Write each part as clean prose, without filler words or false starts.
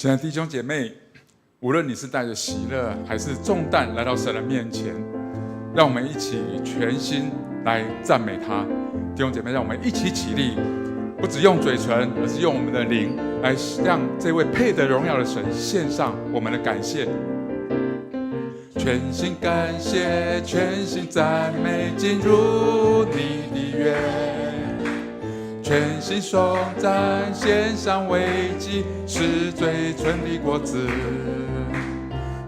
親愛的弟兄姐妹，無論你是帶着喜樂還是重擔來到神的面前，讓我們一起全心來讚美他。弟兄姐妹，讓我們一起起立，不只用嘴唇，而是用我們的靈來向這位配得榮耀的神獻上我們的感謝。全心感謝，全心讚美，進入你的院。全心頌讚，獻上為祭，是最純的果子。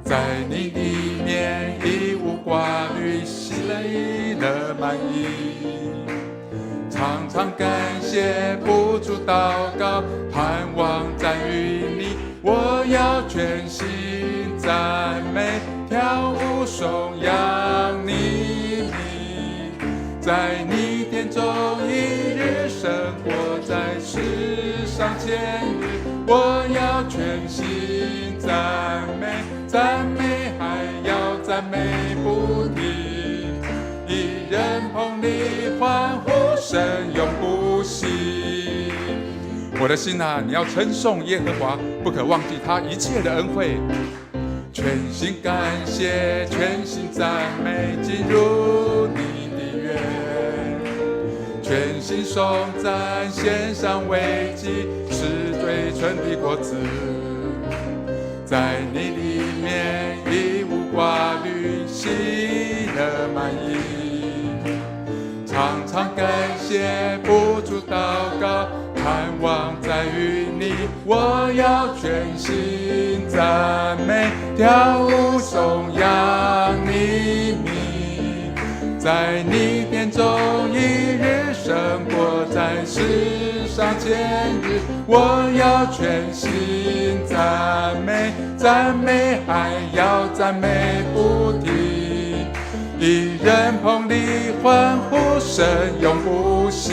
在你裡面一無掛慮，喜樂滿溢。常常感謝，不住禱告，盼望在於你。我要全心讚美，跳舞頌揚你名，在你殿中一日勝過在世上千日。我要全心讚美，讚美還要讚美不停。一人彭裡歡呼聲永不息。我的心啊，你要稱頌耶和華，不可忘記他一切的恩惠。全心感謝，全心讚美，進入你的院。全心頌讚，獻上為祭，是最純的果子。在你裡面一無掛慮，喜樂滿溢。常常感謝，不住禱告，盼望在於你。我要全心讚美，跳舞頌揚你名，在你殿中一日勝過在世上千日。我要全心讚美，讚美還要讚美不停。一人彭裡歡呼聲永不息。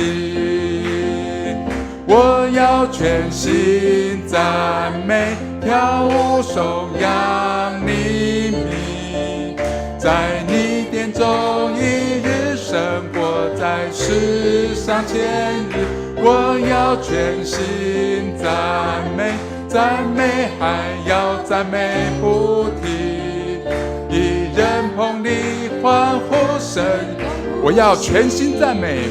我要全心讚美，跳舞頌揚你名，在你殿中一日勝過在世上千日。我要全心讚美，讚美還要讚美不停。一人彭裡歡呼聲，我要全心讚美。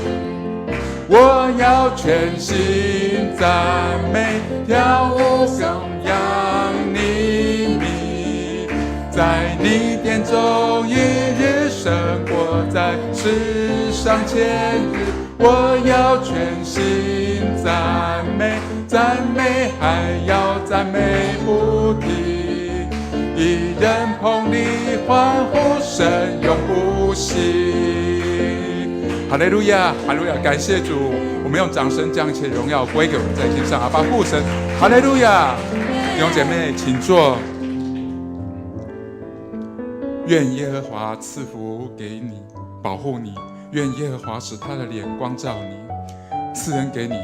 我要全心讚美，跳舞頌揚你名，在你殿中一日勝過在世上千日。我要全心讚美，讚美還要讚美不停。一人彭裡歡呼聲永不息。哈利路亞，哈利路亞！感謝主，我們用掌聲將一切榮耀歸給我們在天上阿爸父神。哈利路亞！弟兄姐妹，請坐。願耶和華賜福給你，保護你；願耶和華使他的臉光照你，賜恩給你；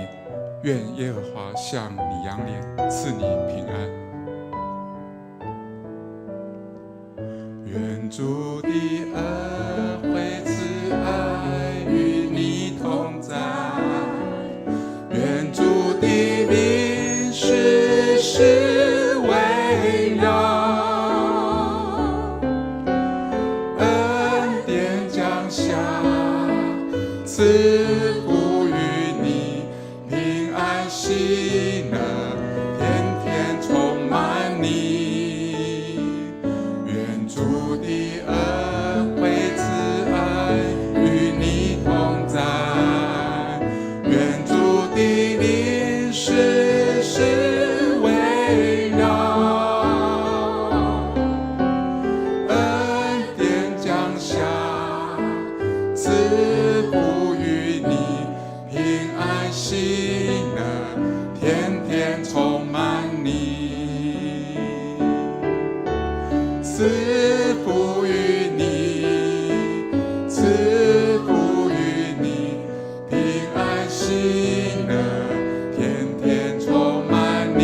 願耶和華向你仰臉，賜你平安。願主的恩惠慈愛與你同在，願主的靈時時圍繞，恩典降下，賜福於你，平安喜樂，天天充滿你。願主的恩惠慈愛與你同在，願主的靈時時圍繞，恩典降下，賜福於你，平安喜樂，天天充滿你。賜福於你，賜福於你，平安喜樂，天天充滿你。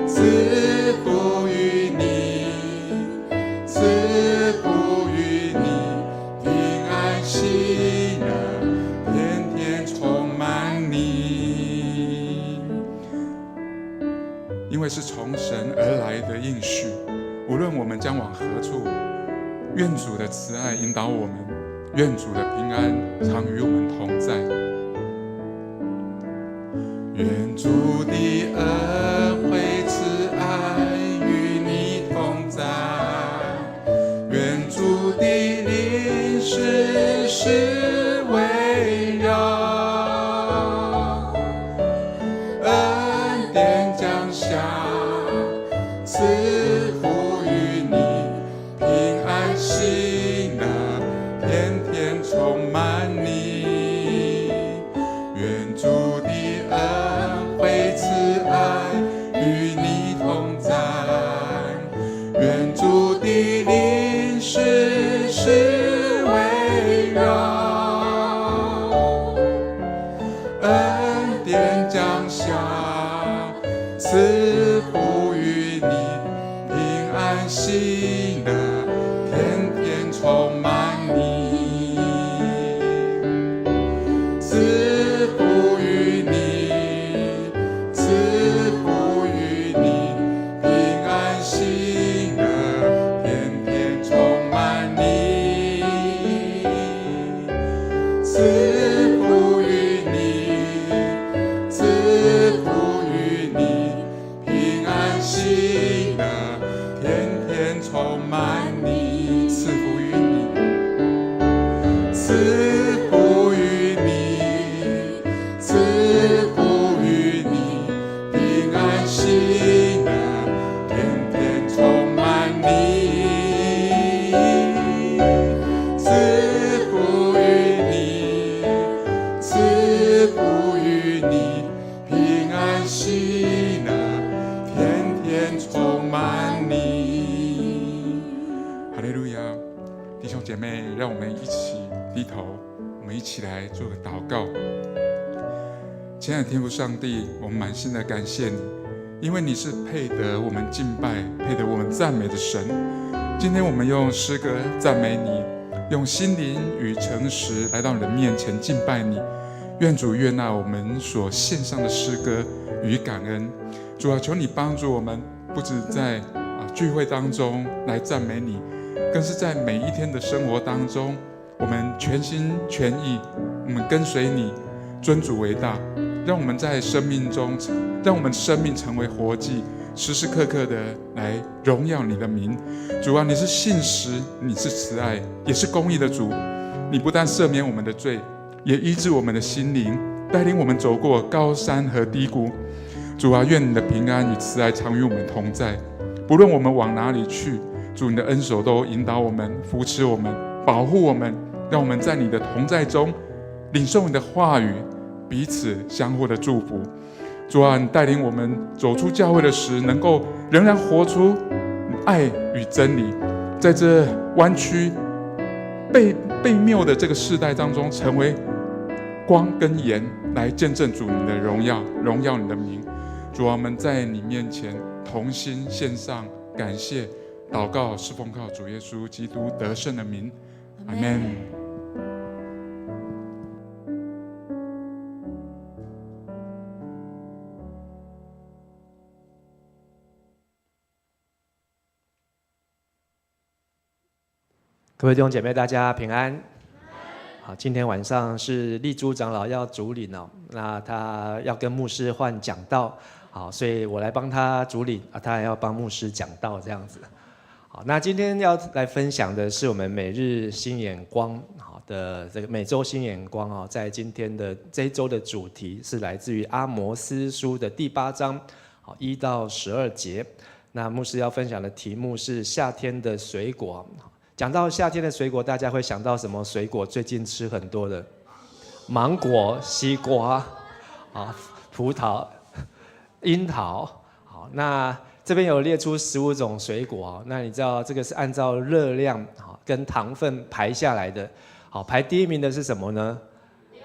賜福於你，賜福於你，們將往何處，願主的慈愛引導我們，願主的平安常與我們同在。願主的恩惠慈愛與你同在，願主的靈時時圍繞，恩典降下，賜福於你，平安喜樂，天天充滿你。願主的恩惠慈愛與你同在，願主的靈時時圍繞，恩典降下，賜福於你，平安喜樂，天天充滿你。賜福於你，賜福於你，平安喜樂，天天充滿你。賜福於你，賜福於你，平安喜樂，天天充滿你。賜福於你，賜福於你，賜福於你，平安喜樂，天天充滿你。賜福於你，賜福於你，平安喜樂，天天充滿你。哈利路亞，弟兄姐妹，讓我們一起低頭，我們一起來做個禱告。親愛的天父上帝，我們滿心的感謝你，因為你是配得我們敬拜、配得我們讚美的神。今天我們用詩歌讚美你，用心靈與誠實來到你的面前敬拜你。願主悅納我們所獻上的詩歌與感恩。主啊，求你幫助我們，不止在聚會當中來讚美你，更是在每一天的生活當中，我們全心全意，我們跟隨你，尊主為大，讓我們在生命中，讓我們生命成為活祭，時時刻刻的來榮耀你的名。主啊，你是信實，你是慈愛，也是公義的主。你不但赦免我們的罪，也醫治我們的心靈，帶領我們走過高山和低谷。主啊，願你的平安與慈愛常與我們同在，不論我們往哪裡去，主你的恩手都引導我們、扶持我們、保護我們，讓我們在你的同在中領受你的話語，彼此相互的祝福。主啊，你帶領我們走出教會的時，能夠仍然活出愛與真理，在這彎曲、悖謬的這個世代當中，成為光跟鹽，來見證主你的榮耀，榮耀你的名。主啊，我們在你面前同心獻上感謝禱告，是奉靠主耶穌基督得勝的名，阿門。各位弟兄姐妹，大家平安。好，今天晚上是麗珠長老要主領哦，那他要跟牧師換講道，好，所以我來幫他主領啊，他還要幫牧師講道這樣子。好，那今天要來分享的是我們每日新眼光好的這個每周新眼光哦，在今天的這一周的主題是來自於阿摩司書的第八章，好，1到12節。那牧師要分享的題目是夏天的水果。講到夏天的水果，大家會想到什麼水果？最近吃很多的芒果、西瓜、啊、葡萄、櫻桃。好，那這邊有列出15種水果。那你知道這個是按照熱量跟糖分排下來的。好，排第一名的是什麼呢？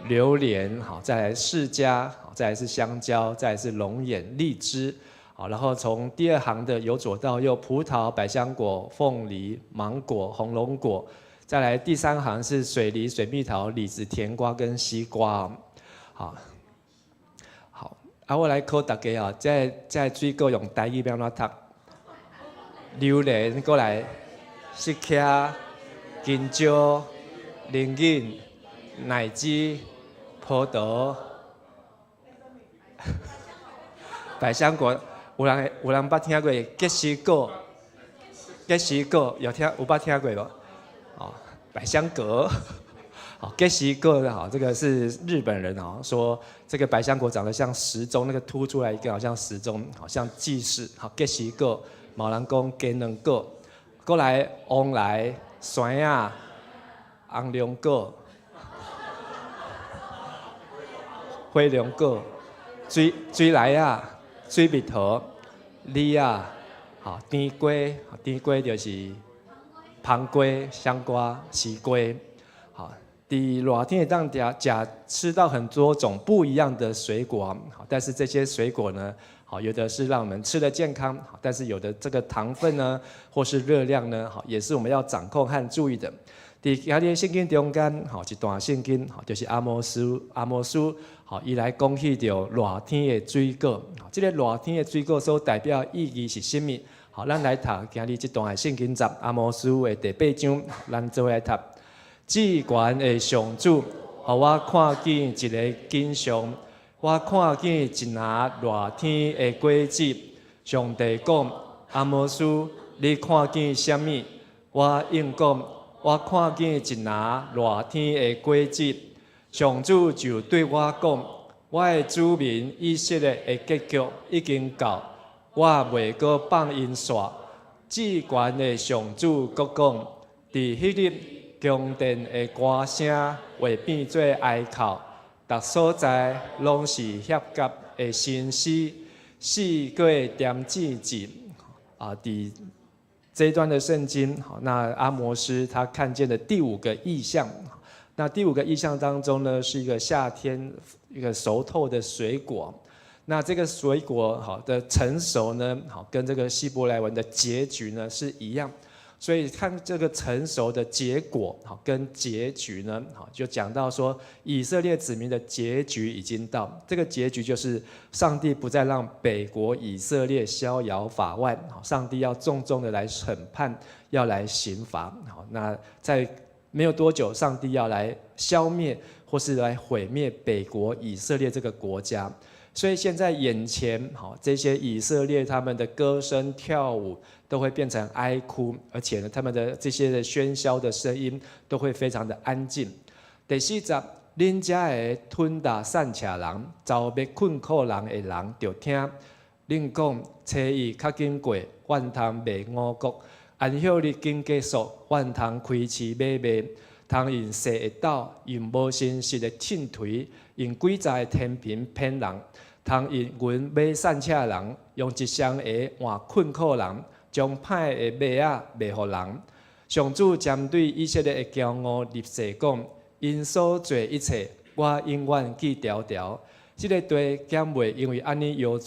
榴蓮。好，再來釋迦，好，再來是香蕉，再來是龍眼、荔枝。好，然後從第二行的由左到右，葡萄、百香果、鳳梨、芒果、紅龍果，再來第三行是水梨、水蜜桃、李子、甜瓜跟西瓜。好，好，啊，我來考大家啊，這水果用台語欲按怎讀？榴蓮過來，釋迦、香蕉、龍眼、奶雞、葡萄、百香果，有人捌聽過結實果？結實果有聽有捌聽過無？哦，百香果，好，結實果好，這個是日本人哦，說這個百香果長得像時鐘，那個凸出來一個好像時鐘，好像計時。好，結實果，嘛有人講雞卵果，過來旺來酸仔、紅龍果、火龍果、水水梨仔、水蜜桃、李仔，好，甜瓜，甜瓜就是芳瓜、香瓜、西瓜，好，佇熱天會當食吃到很多種不一樣的水果，好，但是這些水果呢，好，有的是讓我們吃得健康，但是有的這個糖分呢，或是熱量呢，好，也是我們要掌控和注意的。佇今日聖經中間，吼，一段聖經，吼，就是阿摩司，阿摩司，吼，伊來講起著熱天的水果，這個熱天的水果所代表意義是啥物？好，咱來讀今日這段的聖經節，阿摩司的第八章，咱做伙來讀。至懸的上主，予我看見一个景象，我看見一籃熱天的果子。上帝講：阿摩司，你看見啥物？我應講：我看見一籃熱天的果子。上主就對我講：我的子民以色列的結局已經到，我袂閣放𪜶煞。至懸的上主閣講：佇彼日，宮殿的歌聲會變做哀哭，逐所在攏是狎夾的聲嘶，四過點子子。啊，佇這一段的聖經，好，那阿摩司他看見的第五個異象，那第五個異象當中呢，是一個夏天一個熟透的水果。那這個水果好的成熟呢，好跟這個希伯來文的結局呢是一樣。所以看這個成熟的結果，好跟結局呢，好就講到說以色列子民的結局已經到，這個結局就是上帝不再讓北國以色列逍遙法外，上帝要重重的來審判，要來刑罰。好，那在沒有多久，上帝要來消滅或是來毀滅北國以色列這個國家。所以現在眼前，好這些以色列他們的歌聲跳舞都會變成哀哭，而且呢，他們的這些的喧囂的聲音都會非常的安靜。第四節，恁遮的吞打散赤人，遭滅困苦人的人，著聽恁講，初一較緊過，阮通賣五穀；安息日緊結束，阮通開市買賣。通用細的斗，用無誠實的秤槌，用詭詐的天平騙人。通用銀買散赤人，用一雙鞋換困苦人，將歹的襪仔賣予人。上主針對以色列的驕傲立誓講：𪜶所做一切，我永遠記牢牢。這个地敢袂因為按呢搖逝，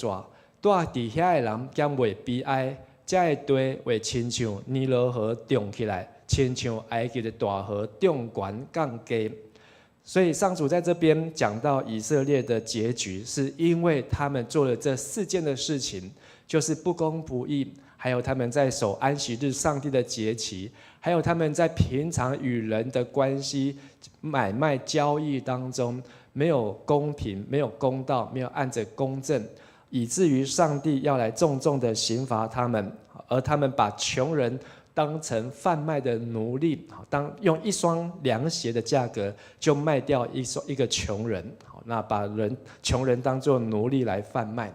住佇遐的人敢袂悲哀。這个地會親像尼羅河漲起來，親像埃及的大河漲懸降低。所以上主在這邊講到以色列的結局，是因為他們做了這四件的事情，就是不公不義，還有他們在守安息日上帝的節期，還有他們在平常與人的關係、買賣交易當中沒有公平、沒有公道、沒有按著公正，以至於上帝要來重重的刑罰他們，而他們把窮人當成販賣的奴隸，當用一雙涼鞋的價格就賣掉一個窮人，那把窮人當做奴隸來販賣，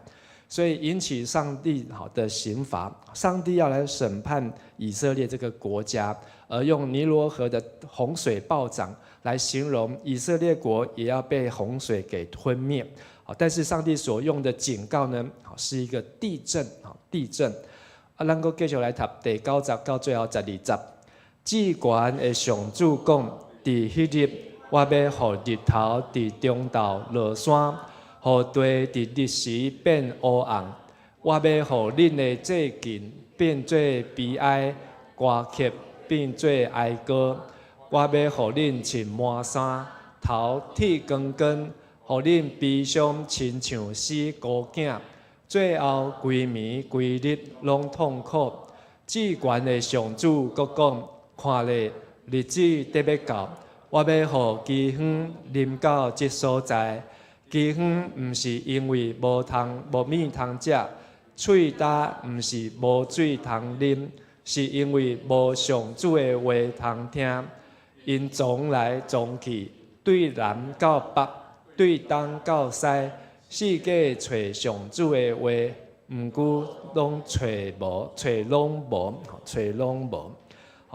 所以引起上帝好的刑罰。上帝要來審判以色列這個國家，而用尼羅河的洪水暴漲來形容以色列國也要被洪水給吞滅。但是上帝所用的警告呢，是一個地震，地震。啊，咱閣繼續來讀第九節到最後十二節。至懸的上主講：佇彼日，我欲予日頭佇中晝落山，予地佇日時變烏暗。我欲予恁的祭献變做悲哀，歌曲變做哀歌。我欲予恁穿麻衫，頭剃光光，予恁悲傷親像死孤囝。最後，規暝規日攏痛苦。至懸的上主閣講：看咧，日子得欲到，我欲予饑荒臨到這所在。饑荒毋是因為無通無物通食，喙焦毋是無水通啉，是因為無上主的話通聽。𪜶傱來傱去，對南到北，對東到西，四界揣上主的話，毋過攏揣無，揣攏無，揣攏無。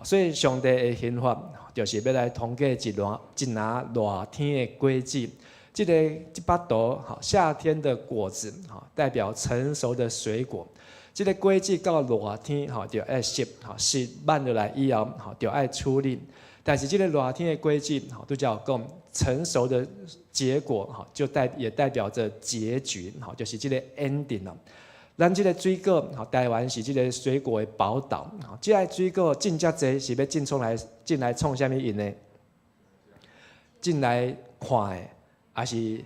所以上帝的刑罰就是欲來通過一籃一籃熱天的果子。這個這腹肚，夏天的果子，代表成熟的水果。這個果子到熱天，就愛熟，熟挽落來以後，就愛處理。但是這個熱天的果子，拄才有講成熟的結果，就也代表着結局，就是這個 ending 咯。咱這個水果，台灣是這個水果的寶島，這个水果種遮濟是欲種創來種來創啥物用呢？種來看的，還是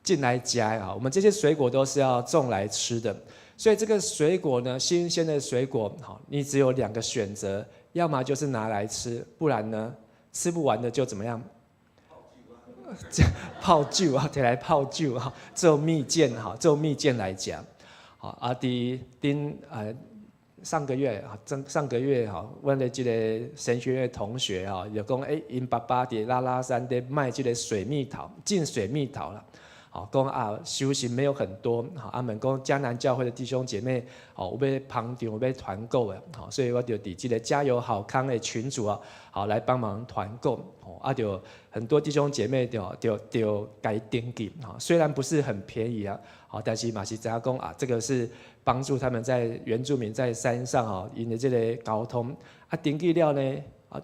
種來食的啊？我們這些水果都是要種來吃的，所以這個水果呢，新鮮的水果，你只有兩個選擇，要麼就是拿來吃，不然呢，吃不完的就怎麼樣？泡酒啊，提來泡酒啊，做蜜餞哈，做蜜餞來食。好，啊，佇頂啊，上個月啊，上上個月哈，阮的這個神學院同學啊，就講欸，𪜶爸爸佇拉拉山佇賣這個水蜜桃，種水蜜桃啦。好，講啊，收成沒有很多，好，啊問講迦南教會的弟兄姐妹，哦，有欲捧場，有欲團購的，好，所以我就佇這個加油好康的群組啊，好來幫忙團購，哦，啊，就很多弟兄姐妹就共伊登記，雖然不是很便宜啊，好，但是嘛是知影講啊，這個是幫助他們在原住民在山上啊，𪜶的這個溝通，啊，登記了呢，啊，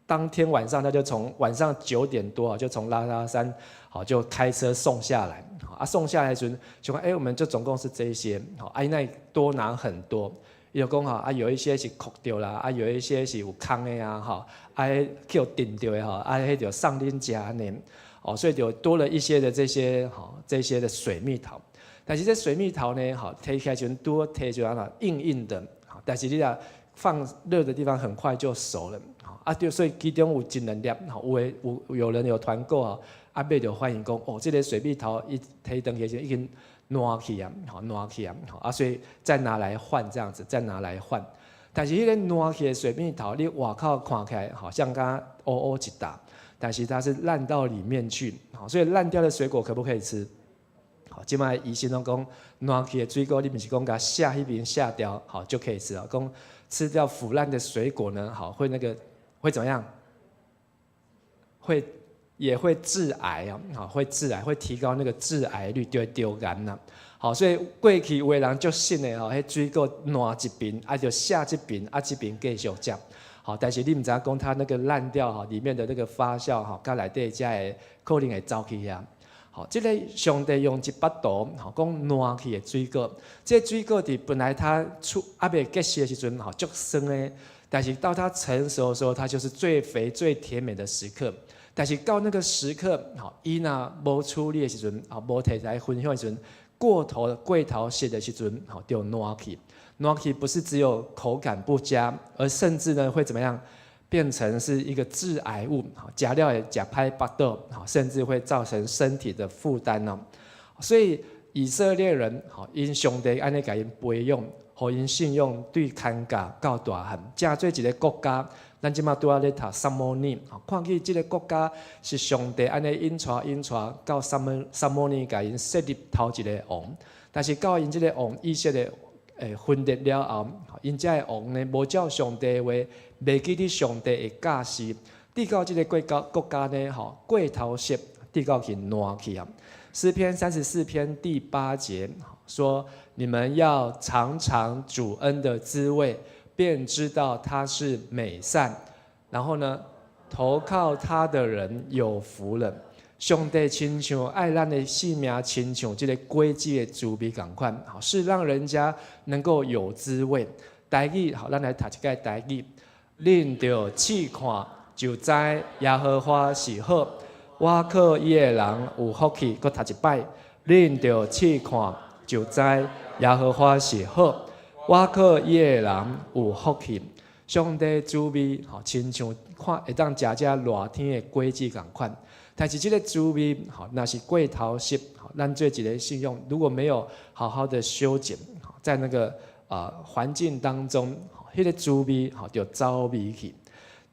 當天晚上他就從晚上9點多啊，就從拉拉山。好，就開車送下來，啊，送下來時陣就講，欸，我們就總共是這些，好，啊，那多拿很多，伊就講吼，啊，有一些是枯掉啦，啊，有一些是有空的啊，吼，啊，去予震著的吼，啊，彼就送恁食按呢，哦，所以就多了一些的這些，吼，這些的水蜜桃。但是這水蜜桃呢，吼，提起來時陣拄提就按怎硬硬的，但是你若放熱的地方很快就熟了，啊，對，所以其中有一兩粒，吼，有的有人有團購啊。啊，買就發現講，哦，這個水蜜桃伊提轉去時已經爛去啊，吼，爛去啊，啊，所以再拿來換這樣子，再拿來換。但是彼个爛去的水蜜桃，你外口看起來好像敢烏烏一沓，但是它是爛到裡面去，好，所以爛掉的水果可不可以吃？好，這擺醫生攏講，爛去的水果，你毋是講共卸彼邊卸掉，好就可以吃啊。講吃掉腐爛的水果呢，好會那個會怎麼樣？會。也會致癌啊，好，會致癌，會提高那個致癌率，就會著癌啦。好，所以過去有的人足信的吼，彼水果爛一邊，啊就卸這邊，啊這邊繼續食。好，但是你毋知影講，它那個爛掉哈，裡面的那個發酵哈，佮內底才會可能會走去遐。好，這個上帝用一腹肚，吼，講爛去的水果，這個水果佇本來它出猶未結實的時陣，吼，足酸的，但是到它成熟的時候，它就是最肥最甜美的時刻。但是到那個時刻，吼，伊若無處理的時陣，吼，無提來分享的時陣，過頭熟的時陣，吼，就爛去。爛去不是只有口感不佳，而甚至呢會怎麼樣？變成是一個致癌物，吼，食了會食歹腹肚，吼，甚至會造成身體的負擔哦。所以以色列人，吼，𪜶上帝按呢共𪜶培養，予𪜶信仰對牽教到大漢，成做一個國家。咱這馬拄仔咧讀撒母耳，看見這個國家是上帝按呢引帶引帶到撒母耳共𪜶設立頭一個王，但是到𪜶這個王以色列分裂了後，𪜶這个王呢無照上帝的話，袂記得上帝的教示，直到這個國家呢，吼過頭熟，直到去爛去啊。詩篇34篇第8節說：你們要嘗嘗主恩的滋味，便知道他是美善。然後呢，投靠他的人有福了。上帝親像愛咱的性命，親像這個果子的滋味仝款，好是讓人家能夠有滋味。台語好，咱來讀一擺台語。恁著試看，就知耶和華是好。倚靠伊的人有福氣，閣讀一擺。恁著試看，就知耶和華是好。倚靠伊的人有福氣。上帝滋味，吼，親像看會當食這熱天的果子仝款。但是這个滋味，吼，若是過頭熟，咱做一个信仰，如果沒有好好的修剪，在那個環境當中，彼个滋味吼就走味去。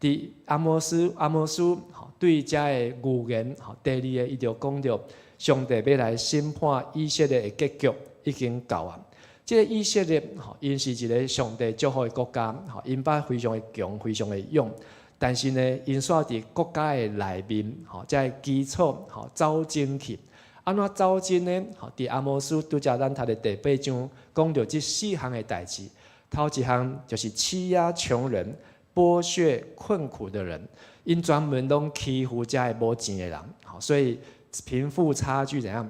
佇阿摩司，阿摩司吼對遮个預言，吼第二个伊就講著上帝欲來審判以色列的結局已經到啊。這个以色列吼，𪜶是一个上帝祝福的國家，吼，𪜶捌非常的強，非常的勇。但是呢，𪜶煞佇國家的內面，吼，這个基礎吼走針去。按怎走針呢？吼，佇阿摩司拄才咱讀的第八章講著這四項的代誌。頭一項就是欺壓窮人、剝削困苦的人，𪜶專門攏欺負遮个無錢的人，吼，所以貧富差距怎樣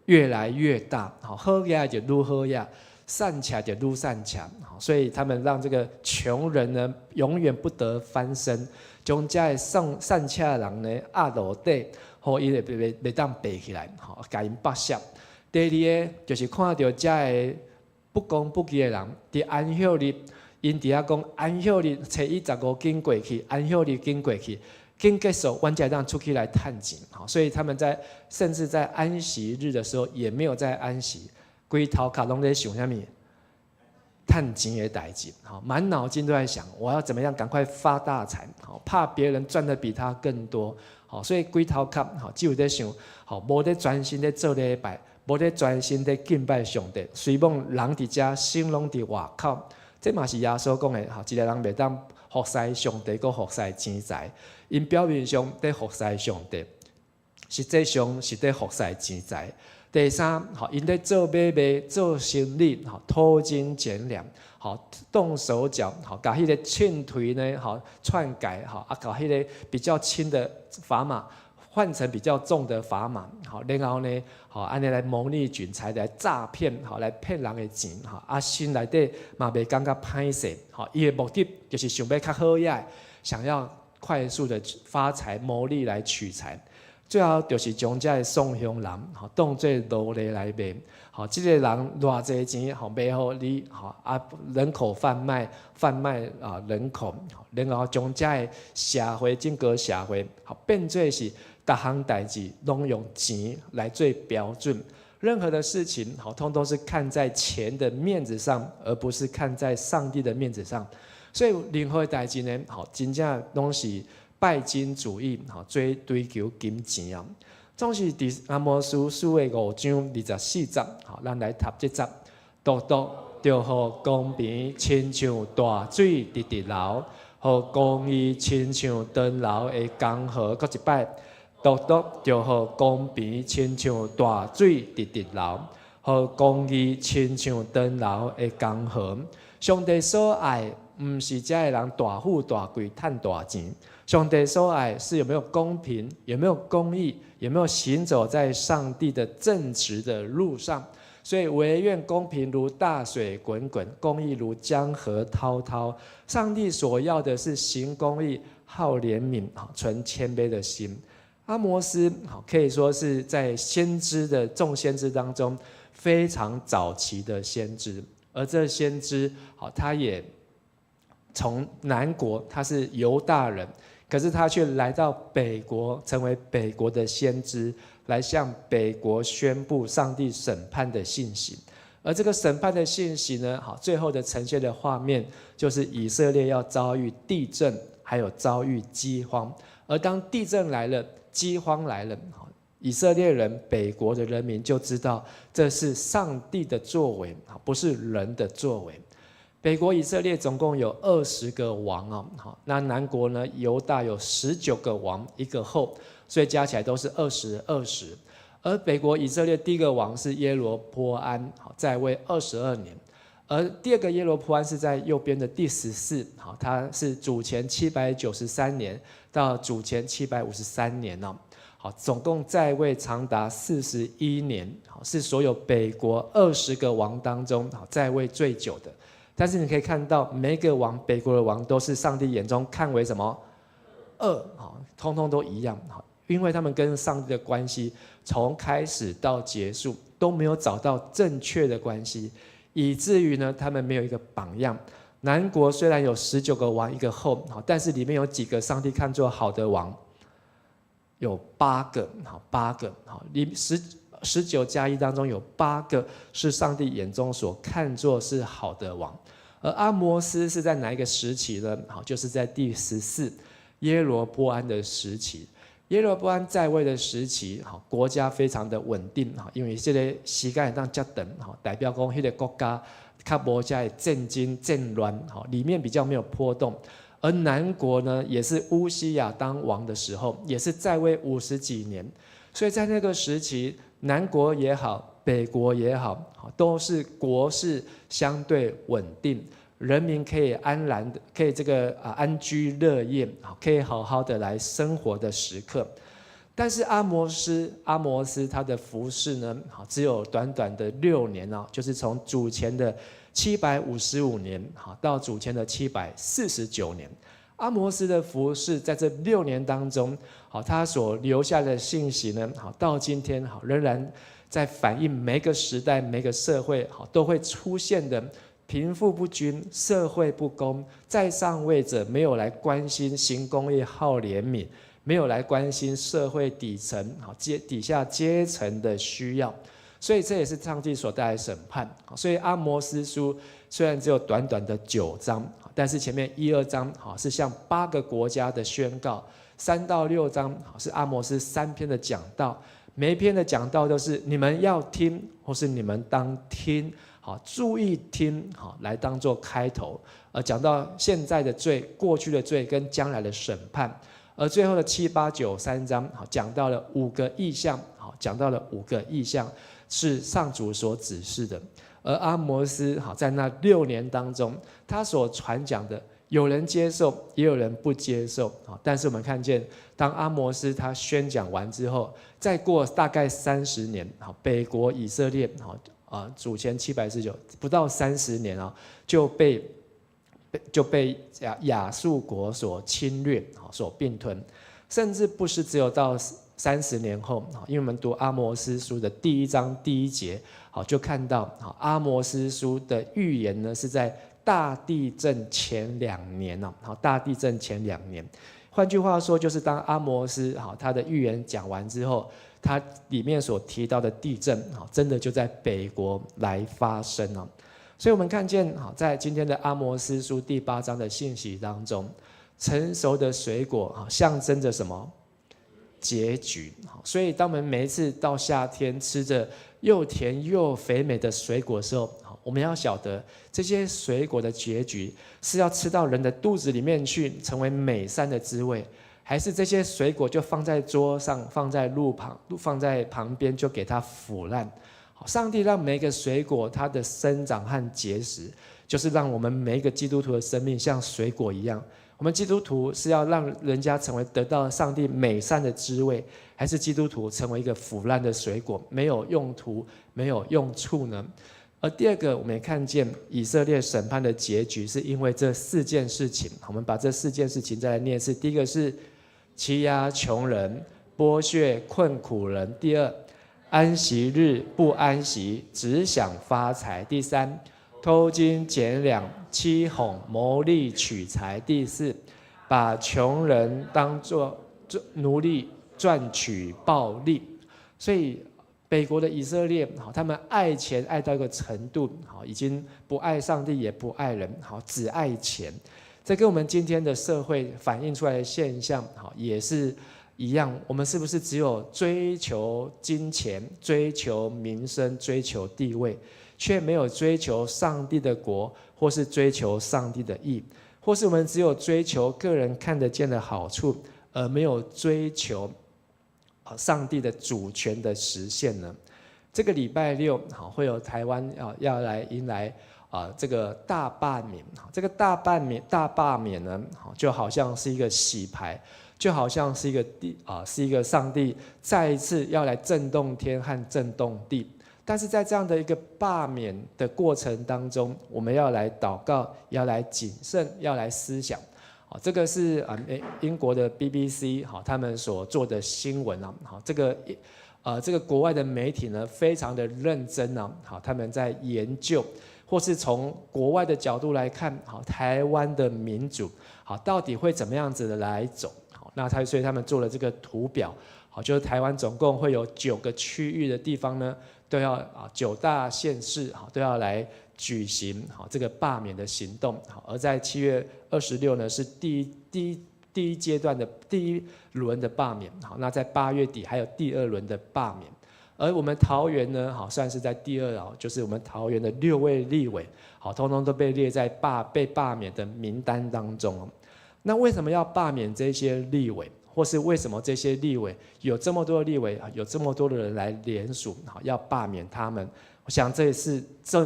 越來越大。好，好額就愈好額，散赤就愈散赤，所以他們讓這個窮人呢永遠不得翻身，將遮个散散赤的人呢壓落底，予伊會袂袂當爬起來，吼，共𪜶剝削。第二個就是看著遮个不公不義的人，佇安息日，𪜶佇遐講安息日初一十五緊過去，安息日緊過去，緊結束，阮才會當出去來趁錢。吼，所以他們在甚至在安息日的時候，也沒有在安息，規頭殼攏咧想啥物？趁錢的代誌，吼，滿腦筋都在想，我要怎麼樣趕快發大財，吼，怕別人賺的比他更多，吼，所以規頭殼，吼，只有咧想，吼，無咧專心咧做禮拜，無咧專心咧敬拜上帝。雖罔人佇遮，心攏佇外口，這嘛是耶穌講的，吼，一个人袂當服侍上帝，閣服侍錢財。𪜶表面上佇服侍上帝，實際上是佇服侍錢財。第三，吼，𪜶咧做買賣、做生意，吼，偷斤減兩，吼，動手腳，吼，共彼个秤槌呢，吼，篡改，吼，啊，共彼个比較輕的砝碼換成比較重的砝碼，吼，然後呢，吼，按呢來牟利取財，來詐騙，吼，來騙人的錢，吼，啊，心內底嘛袂感覺歹勢，吼，伊的目的就是想欲較好額，想要快速的發財、牟利來取財。最後就是將這个送鄉人，吼，當做奴隸來賣，吼，這個人偌濟錢，吼，賣予你，吼，啊，人口販賣，販賣啊人口，然後將這个社會整個社會，吼，變做是逐項代誌攏用錢來做標準，任何的事情，吼，通通是看在錢的面子上，而不是看在上帝的面子上。所以任何代誌呢，吼，真正攏是拜金主義，吼，追求金錢啊。總是佇阿摩司書的五章二十四節，吼，咱來讀這節，獨獨著予公平親像大水直直流，予公義親像長流的江河。閣一擺，獨獨著予公平親像大水直直流，予公義親像長流的江河。上帝所愛，毋是遮个人大富大貴、趁大錢。上帝所愛是有沒有公平，有沒有公義，有沒有行走在上帝的正直的路上。所以惟願公平如大水滾滾，公義如江河滔滔。上帝所要的是行公義、好憐憫、存謙卑的心。阿摩司可以說是在先知的眾先知當中非常早期的先知，而這先知他也從南國，他是猶大人。可是他卻來到北國，成為北國的先知，來向北國宣布上帝審判的信息。而這個審判的信息呢，好，最後的呈現的畫面就是以色列要遭遇地震，還有遭遇饑荒。而當地震來了，饑荒來了，以色列人北國的人民就知道這是上帝的作為，不是人的作為。北國以色列總共有20個王哦，好，那南國呢？猶大有19個王，一個後，所以加起來都是二十二十。而北國以色列第一個王是耶羅波安，好，在位22年。而第二個耶羅波安是在右邊的第十四，好，他是主前793年到主前753年哦，好，總共在位長達41年，好，是所有北國20個王當中，好，在位最久的。但是你可以看到，每一個王，北國的王都是上帝眼中看為什麼惡？哈，通通都一樣，哈，因為他們跟上帝的關係從開始到結束都沒有找到正確的關係。以至於呢，他們沒有一個榜樣。南國雖然有19個王一個後，但是裡面有幾個上帝看作好的王？有八個，好，八個，好，裡19加1當中有八個是上帝眼中所看作是好的王。而阿摩司是在哪一個時期呢？好，就是在第14耶羅波安的時期。耶羅波安在位的時期，好，國家非常的穩定，哈，因為這個時間會當遮長，哈，代表講彼個國家較無遮的戰爭戰亂，哈，裡面比較沒有波動。而南國呢，也是烏西亞當王的時候，也是在位50幾年，所以在那個時期，南國也好，北國也好，都是國勢相對穩定，人民可以安然的，可以這個啊安居樂業，可以好好的來生活的時刻。但是阿摩司，阿摩司他的服事呢，只有短短的6年哦，就是從主前的755年，好，到主前的749年。阿摩司的服事在這6年當中，好，他所留下的信息呢，好，到今天好仍然在反映每個時代、每個社會好都會出現的貧富不均、社會不公，在上位者沒有來關心行公義、好憐憫，沒有來關心社會底層好階底下階層的需要。所以這也是上帝所帶來的審判。所以阿摩司書雖然只有短短的九章，但是前面一二章好是向八個國家的宣告，3到6章是阿摩司三篇的講道，每一篇的講道都是你們要聽，或是你們當聽，好，注意聽，好，來當做開頭，而講到現在的罪、過去的罪跟將來的審判，而最後的七八九三章，好，講到了五個異象，好，講到了五個異象是上主所指示的。而阿摩司好在那6年當中，他所傳講的，有人接受，也有人不接受啊。但是我們看見，當阿摩司他宣講完之後，再過大概三十年，好，北國以色列，好啊，主前749，不到三十年啊，就被亞述國所侵略，所併吞，甚至不是只有到30年後，因為我們讀阿摩司書的第一章第一節，好，就看到，阿摩司書的預言呢是在大地震前兩年哦，好，大地震前兩年，換句話說，就是當阿摩司好他的預言講完之後，他裡面所提到的地震，好，真的就在北國來發生了。所以，我們看見，好，在今天的阿摩司書第八章的信息當中，成熟的水果，啊，象徵着什麼？結局。所以，當我們每一次到夏天吃着又甜又肥美的水果的時候，我們要曉得這些水果的結局是要吃到人的肚子裡面去，成為美善的滋味，還是這些水果就放在桌上、放在路旁、放在旁邊就給它腐爛？上帝讓每一個水果它的生長和結實，就是讓我們每一個基督徒的生命像水果一樣。我們基督徒是要讓人家成為得到上帝美善的滋味，還是基督徒成為一個腐爛的水果，沒有用途、沒有用處呢？而第二個，我們也看見以色列審判的結局，是因為這四件事情。我們把這四件事情再來念一次。第一個是欺壓窮人、剝削困苦人；第二，安息日不安息，只想發財；第三，偷斤減兩、欺哄、牟利取財；第四，把窮人當作奴隸賺取暴利。所以北國的以色列，好，他們愛錢愛到一個程度，好，已經不愛上帝也不愛人，好，只愛錢。這跟我們今天的社會反映出來的現象，好，也是一樣。我們是不是只有追求金錢、追求名聲、追求地位，卻沒有追求上帝的國，或是追求上帝的義，或是我們只有追求個人看得見的好處，而沒有追求上帝的主權的實現呢？這個禮拜六好會有台灣啊要來迎來啊這個大罷免，這個大罷免呢，就好像是一個洗牌，就好像是一個地啊，是一個上帝再一次要來震動天和震動地。但是在這樣的一個罷免的過程當中，我們要來禱告，要來謹慎，要來思想。好，這個是啊，英國的 BBC 好，他們所做的新聞啊，好，這個國外的媒體呢，非常的認真啊，好，他們在研究，或是在分析，好，這個罷免的結果。或是從國外的角度來看，好，台灣的民主，好，到底會怎麼樣子的來走？好，那所以他們做了這個圖表，好，就是台灣總共會有九個區域的地方呢，都要啊九大縣市，好，都要來舉行好這個罷免的行動，好，而在7月26呢是第一階段的第一輪的罷免，好，那在8月底還有第二輪的罷免，而我們桃園呢，好算是在第二啊，就是我們桃園的六位立委，好，通通都被列在被罷免的名單當中。那為什麼要罷免這些立委，或是為什麼這些立委有這麼多的立委，有這麼多的人來聯署，好要罷免他們？我想這也是這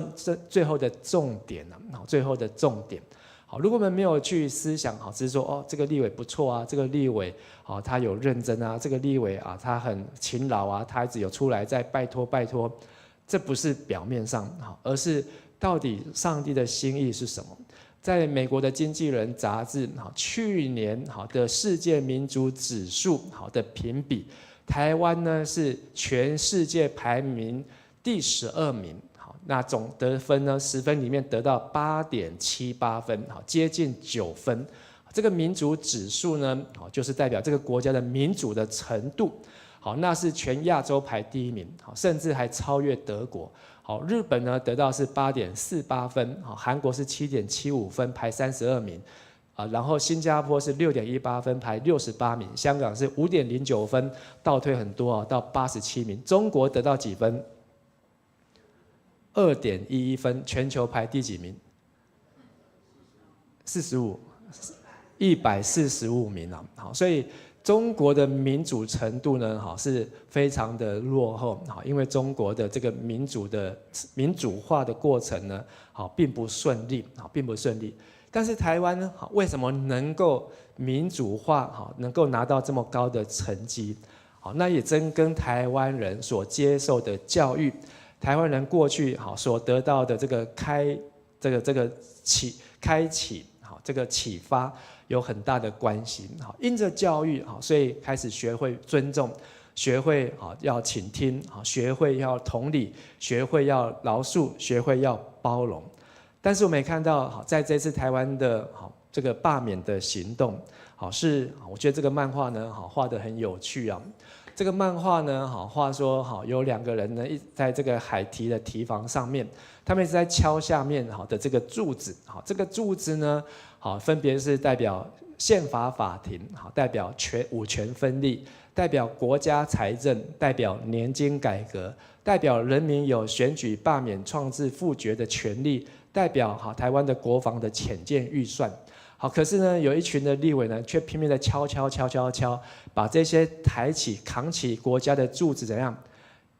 最後的重點了，好，最後的重點。好，如果我們沒有去思想，好，只是說哦，這個立委不錯啊，這個立委好，他有認真啊，這個立委啊，他很勤勞啊，他一直有出來在拜託拜託，這不是表面上好，而是到底上帝的心意是什麼？在美國的《經濟人》雜誌，好，去年好的世界民主指數好的評比，台灣呢是全世界排名第12名。那總得分呢？10分裡面得到8.78分，好，接近9分。這個民主指數呢，好，就是代表這個國家的民主的程度。好，那是全亞洲排第一名，好，甚至還超越德國。好，日本呢得到是8.48分，好，韓國是7.75分，排32名。啊，然後新加坡是6.18分，排68名。香港是5.09分，倒退很多啊，到87名。中國得到幾分？2.11分，全球排第幾名？四十五，145名啊！好，所以中國的民主程度呢，哈是非常的落後，好，因為中國的這個民主化的過程呢，好並不順利，好並不順利。但是台灣呢，好為什麼能夠民主化，好能夠拿到這麼高的成績？好，那也真跟台灣人所接受的教育，台灣人過去好所得到的這個開這個這個啟開啟好這個啟發有很大的關係。好，因着教育好，所以開始學會尊重，學會好要傾聽，好學會要同理，學會要饒恕，學會要包容。但是我們也看到，好在這次台灣的好這個罷免的行動，好是我覺得這個漫畫呢，好畫得很有趣啊。這個漫畫呢，好畫說好有兩個人呢，一在這個海堤的堤防上面，他們一直在敲下面好的這個柱子，好這個柱子呢，好分別是代表憲法法庭，好代表五權分立，代表國家財政，代表年金改革，代表人民有選舉罷免創制複決的權利，代表好台灣的國防的潛艦預算。好，可是呢，有一群的立委呢，卻拼命的敲敲敲敲敲，把這些抬起、扛起國家的柱子怎樣？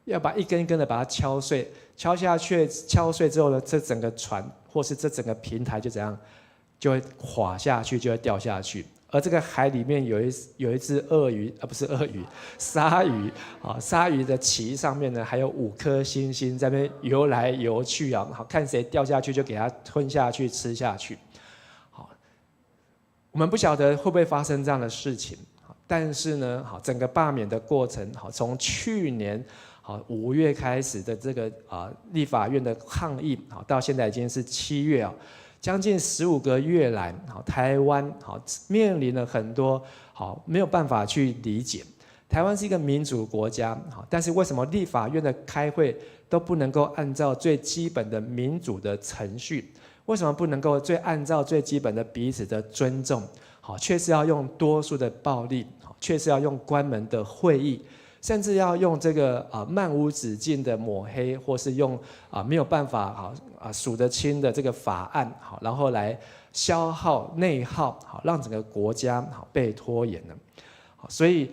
要把一根一根的把它敲碎，敲下去，敲碎之後呢，這整個船或是這整個平台就怎樣，就會垮下去，就會掉下去。而這個海裡面有一隻鱷魚，啊，不是鱷魚，鯊魚啊，鯊魚的鰭上面呢，還有五顆星星在那邊游來游去啊，好看誰掉下去就給它吞下去吃下去。我們不曉得會不會發生這樣的事情，但是呢，好，整個罷免的過程，好，從去年好5月開始的這個啊立法院的抗議，好，到現在已經是7月啊，將近15個月來，好，台灣好面臨了很多好沒有辦法去理解。台灣是一個民主國家，好，但是為什麼立法院的開會都不能夠按照最基本的民主的程序？為什麼不能夠最按照最基本的彼此的尊重？好，卻是要用多數的暴力，好，卻是要用關門的會議，甚至要用這個啊漫無止境的抹黑，或是用啊沒有辦法好啊數得清的這個法案，好，然後來消耗內耗，好，讓整個國家好被拖延了。好，所以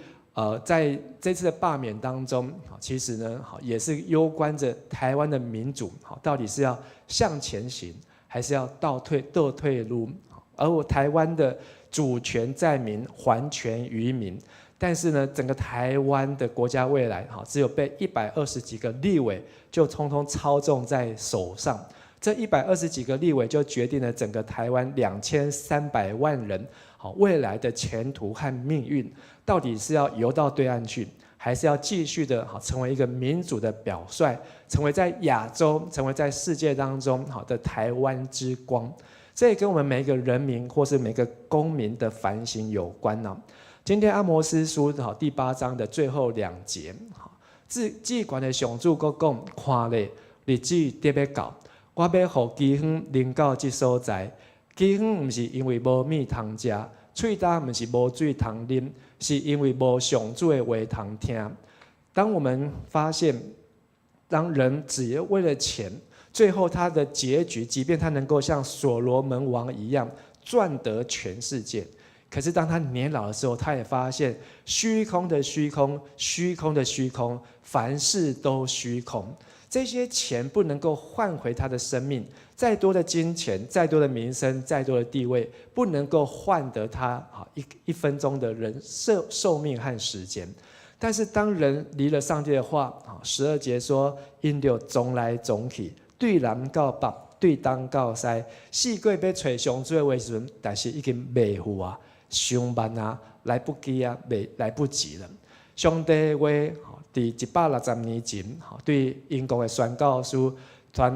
在這次的罷免當中，好，其實呢，好也是攸關着台灣的民主，好，到底是要向前行，還是要倒退，倒退嚕？而我台灣的主權在民，還權於民。但是呢，整個台灣的國家未來，哈，只有被一百二十幾個立委就通通操縱在手上。這一百二十幾個立委就決定了整個台灣2300萬人，好未來的前途和命運，到底是要游到對岸去，還是要繼續在這個海裡面呢？好，被吞噬？好，还是要继续的好成为一个民主的表率，成为在亚洲、成为在世界当中好的台湾之光？这也跟我们每一个人民或是每个公民的反省有关呢。今天阿摩司书好第八章的最后两节，好，至至悬的上主閣講，看咧，日子得欲到，我欲予饑荒臨到這所在。饑荒毋是因為無物通食，喙焦毋是無水通啉，是因為無上主的話通聽。當我們發現，當人只為了錢，最後他的結局，即便他能夠像所羅門王一樣賺得全世界，可是當他年老的時候，他也發現虛空的虛空，虛空的虛空，凡事都虛空。這些錢不能夠換回他的生命，再多的金錢，再多的名聲，再多的地位，不能夠換得他啊一分鐘的人壽命和時間。但是當人離了上帝的話，啊，12節說，𪜶著傱來傱去，對南到北，對東到西，四過欲揣上主的話時陣，但是已經袂赴啊，傷慢啊，來不及啊，袂來不及了。上帝的話，佇160年前，對英國的宣教師傳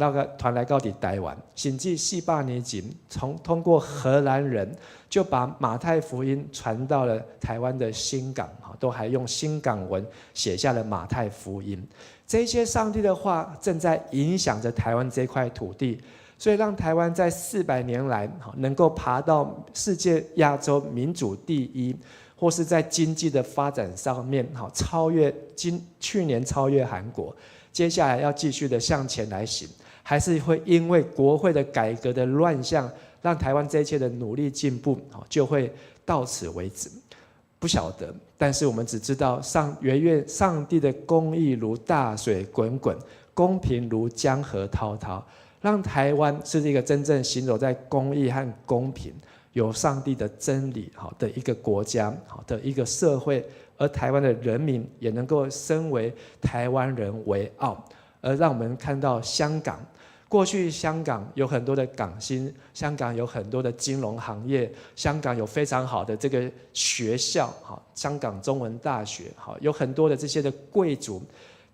來到佇台灣，甚至400年前，從通過荷蘭人就把馬太福音傳到了台灣的新港，都還用新港文寫下了馬太福音。這些上帝的話正在影響着台灣這塊土地，所以讓台灣在400年來能夠爬到世界亞洲民主第一，或是在經濟的發展上面，超越今去年超越韓國，接下來要繼續的向前來行，還是會因為國會的改革的亂象，讓台灣這一切的努力進步，就會到此為止？不曉得，但是我們只知道惟願上帝的公義如大水滾滾，公平如江河滔滔，讓台灣是一個真正行走在公義和公平，有上帝的真理好的一個國家，好的一個社會，而台灣的人民也能夠身為台灣人為傲，而讓我們看到香港，過去香港有很多的港星，香港有很多的金融行業，香港有非常好的這個學校，好，香港中文大學，好，有很多的這些的貴族，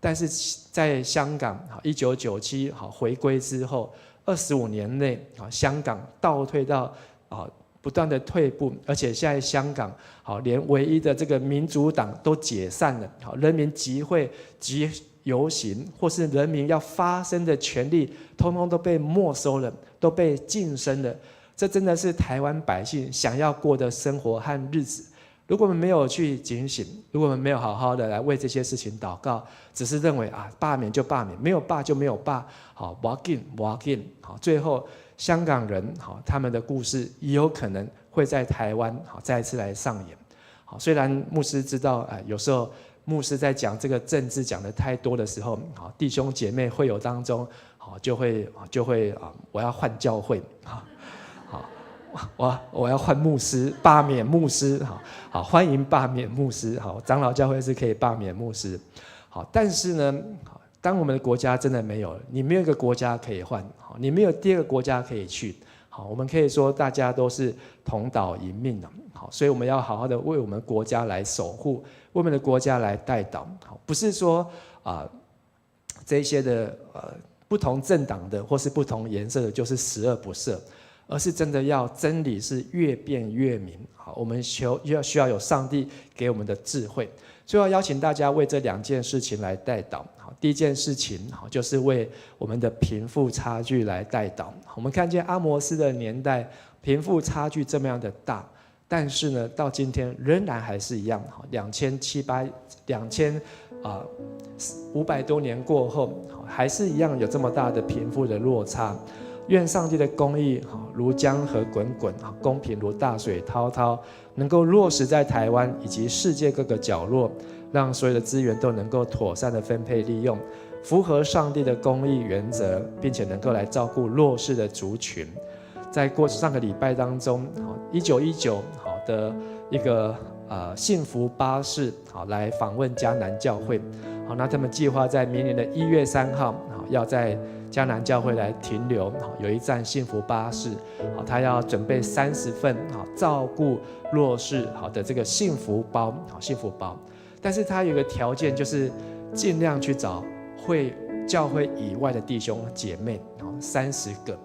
但是在香港，1997好回歸之後，25年內，啊，香港倒退到啊，不斷的退步，而且現在香港好，連唯一的這個民主黨都解散了，好，人民集會、集遊行或是人民要發聲的權利，通通都被沒收了，都被噤聲了。這真的是台灣百姓想要過的生活和日子。如果我們沒有去警醒，如果我們沒有好好的來為這些事情禱告，只是認為啊，罷免就罷免，沒有罷就沒有罷，好，無要緊，無要緊，好，最後香港人好，他們的故事也有可能會在台灣好再一次來上演。好，雖然牧師知道啊，有時候牧師在講這個政治講得太多的時候，好，弟兄姐妹會友當中，好就會啊，我要換教會，好，好，我要換牧師，罷免牧師，好，好，歡迎罷免牧師，好，長老教會是可以罷免牧師，好，但是呢，當我們的國家真的沒有，你沒有一個國家可以換，好，你沒有第二個國家可以去，好，我們可以說大家都是同島一命啊，好，所以我們要好好的為我們國家來守護，為我們的國家來代禱，好，不是說啊這些的不同政黨的或是不同顏色的，就是十惡不赦，而是真的要真理是越辯越明，好，我們求要需要有上帝給我們的智慧，所以要邀請大家為這兩件事情來代禱。好，第一件事情，好，就是為我們的貧富差距來代禱。我們看見阿摩司的年代，貧富差距這麼樣的大，但是呢，到今天仍然還是一樣。好，兩千七百2500多年過後，還是一樣有這麼大的貧富的落差。願上帝的公義如江河滾滾，公平如大水滔滔，能夠落實在台灣以及世界各個角落，讓所有的資源都能夠妥善的分配利用，符合上帝的公義原則，並且能夠來照顧弱勢的族群。在過上個禮拜當中，1919好的一個幸福巴士好來訪問迦南教會，好，那他們計劃在明年的1月3號要在迦南教會來停留，有一站幸福巴士，好，他要準備30份，好，照顧弱勢好的這個幸福包，好，幸福包。但是我們知道，幸福包是一個很大的一個但是他有個條件，就是盡量去找會教會以外的弟兄姐妹，30個，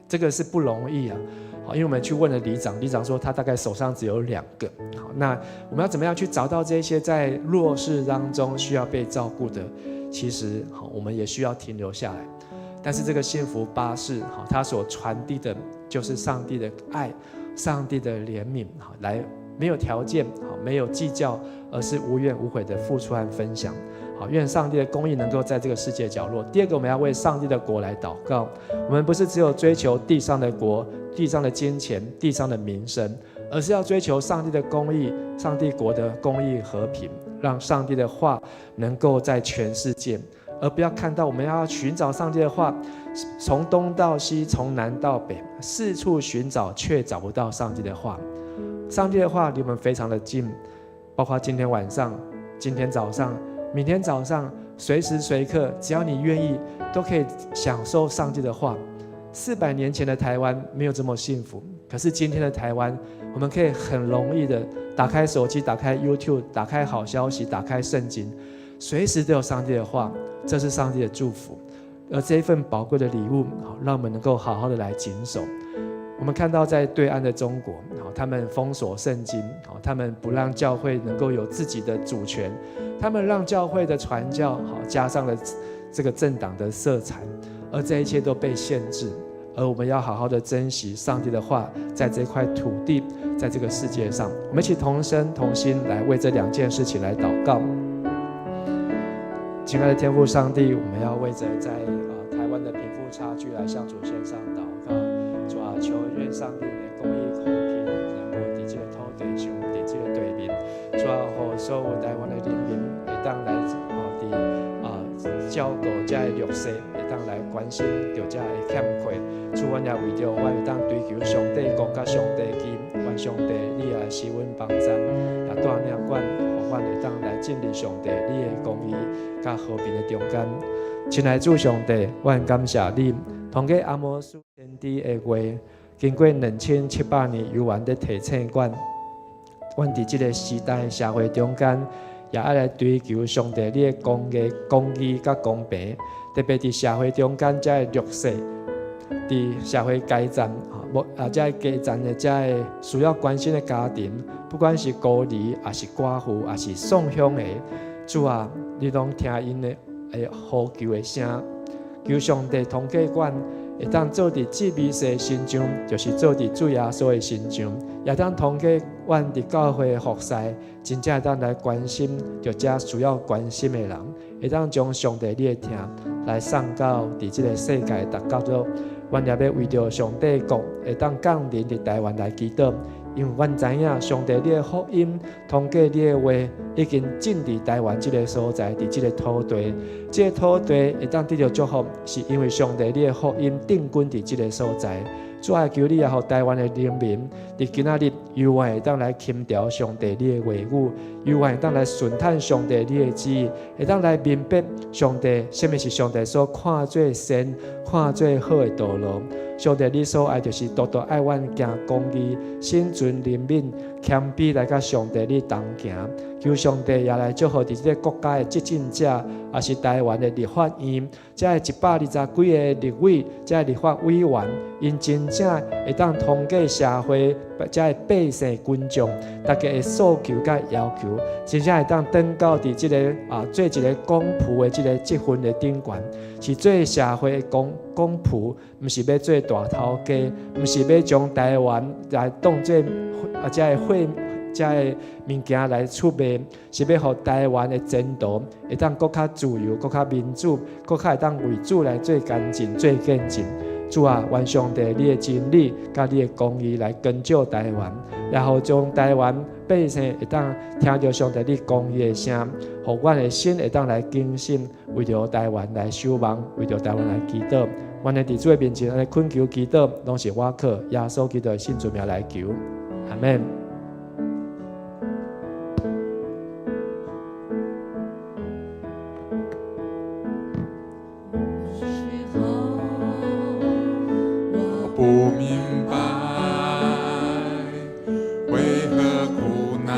這個是不容易啊。好，因為我們去問了里長，里長說他大概手上只有2個。好，那我們要怎麼樣去找到這些在弱勢當中需要被照顧的？其實，好，我們也需要停留下來。但是這個幸福巴士，好，它所傳遞的就是上帝的愛、上帝的憐憫，好，來沒有條件，好，沒有計較，而是無怨無悔的付出和分享。好，願上帝的公義能夠在這個世界角落。第二個，我們要為上帝的國來禱告。我們不是只有追求地上的國、地上的金錢、地上的名聲，而是要追求上帝的公義、上帝國的公義和平，讓上帝的話能夠在全世界，而不要看到我們要尋找上帝的話，從東到西，從南到北，四處尋找，卻找不到上帝的話。上帝的話離我們非常的近，包括今天晚上、今天早上、明天早上，隨時隨刻，只要你願意，都可以享受上帝的話。400年前的台灣沒有這麼幸福，可是今天的台灣，我們可以很容易的打開手機、打開 YouTube、打開好消息、打開聖經，隨時都有上帝的話，這是上帝的祝福。而這一份寶貴的禮物，讓我們能夠好好的來謹守。我們看到在對岸的中國，他們封鎖聖經，他們不讓教會能夠有自己的主權，他們讓教會的傳教，加上了這個政黨的色彩，而這一切都被限制。而我們要好好的珍惜上帝的話，在這塊土地，在這個世界上，我們一起同聲同心來為這兩件事情來禱告。親愛的天父上帝，我們要為著在台灣的貧富差距來向主獻上禱告。主啊，求願上帝的公義和平能夠佇這個土地上，佇這個對面。主啊，予所有台灣的人民會當來佇照顧這個弱勢，會當來關心著這個欠缺。主，阮也為著阮會當追求上帝國佮上帝義，願上帝你也賜阮幫贊，也帶領阮，予阮會當來進入上帝你的公義佮和平的中間。親愛主上帝，阮感謝你，通過阿摩司先知的話，經過2700年猶原咧提醒阮，阮佇這個時代社會中間，也愛來追求上帝你的公義、公義佮公平，特別佇社會中間這个弱勢，佇社會階層，無啊，這个階層的這个需要關心的家庭，不管是孤兒，抑是寡婦，抑是送養的，主啊，你攏聽𪜶的呼求的聲，求上帝通過阮，會當做佇這彌撒身上，就是做佇主耶穌的身上，也當通過阮佇教會的服侍，真正會當來關心著這需要關心的人，會當將上帝你的疼來送到佇這個世界逐角落。阮也欲為著上帝國會當降臨佇台灣來祈禱，因為阮知影上帝你的福音通過你的話已經進佇台灣這个所在，佇這个土地，這个土地會當得著祝福，是因為上帝你的福音定根佇這个所在。主啊，求你也予台灣的人民，佇今仔日猶原會當來輕調上帝你的話語，猶原會當來順探上帝你的旨意，會當來明白上帝啥物是上帝所看做善、看做好的道路。上帝你所愛就是獨獨愛阮行公義、心存憐憫、謙卑來佮上帝你同行。求上帝也來祝福佇這个國家的執政者，抑是台灣的立法院，這120幾个立委，這个立法委員，𪜶真正會當通過社會這个百姓群眾，大家的訴求佮要求，真正會當轉到佇這个做一个公僕的這个職分的頂懸，是做社會的公僕，毋是欲做大頭家，毋是欲將台灣來當做這个貨。這个物件來出賣，是欲予台灣的前途會當閣較自由、閣較民主、閣較會當為主來做乾淨、做見證。主啊，願上帝你的真理佮你的公義來光照台灣，也予將台灣百姓會當聽著上帝你公義的聲，予阮的心會當來更新，為著台灣來守望，為著台灣來祈禱。阮會佇主的面前按呢懇求祈禱，攏是我靠耶穌基督的聖尊名來求，阿門。有時候我不明白，為何苦難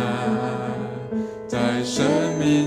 在生命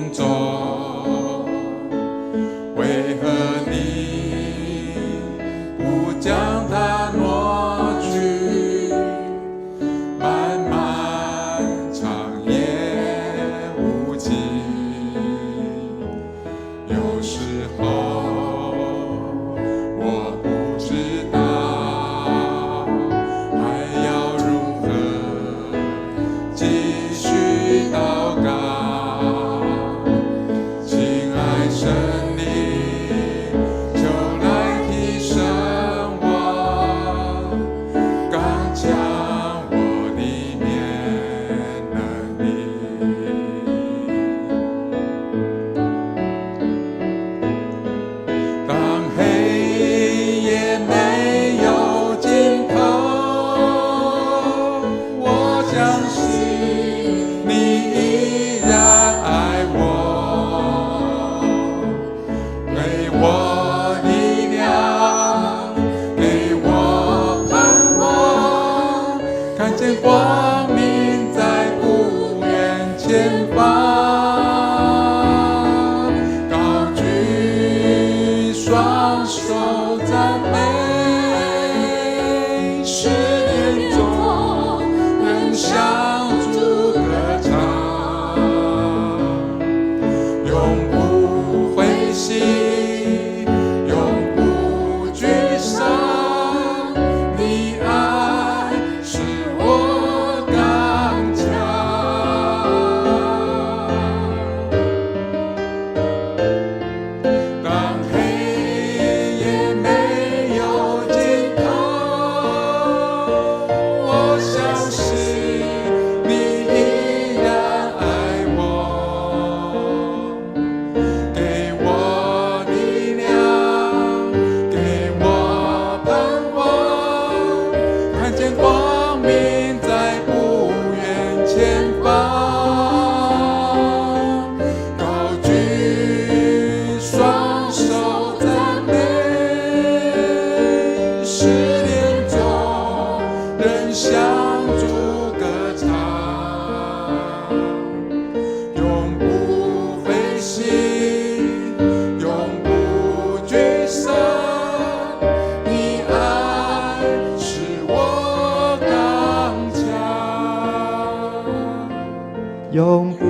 永不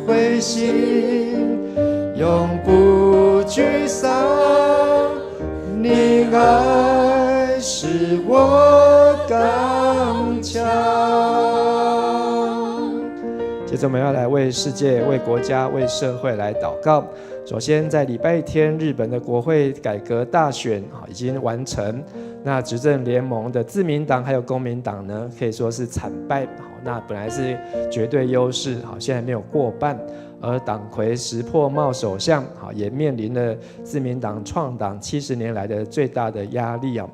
灰心，永不沮喪。你愛使我剛強。接着我們要來為世界、為國家、為社會來禱告。首先，在禮拜天，日本的國會改革大選啊已經完成。那執政聯盟的自民黨還有公明黨呢，可以說是慘敗。好，那本來是絕對優勢，好，現在沒有過半。而黨魁石破茂首相，好，也面臨了自民黨創黨70年來的最大的壓力啊。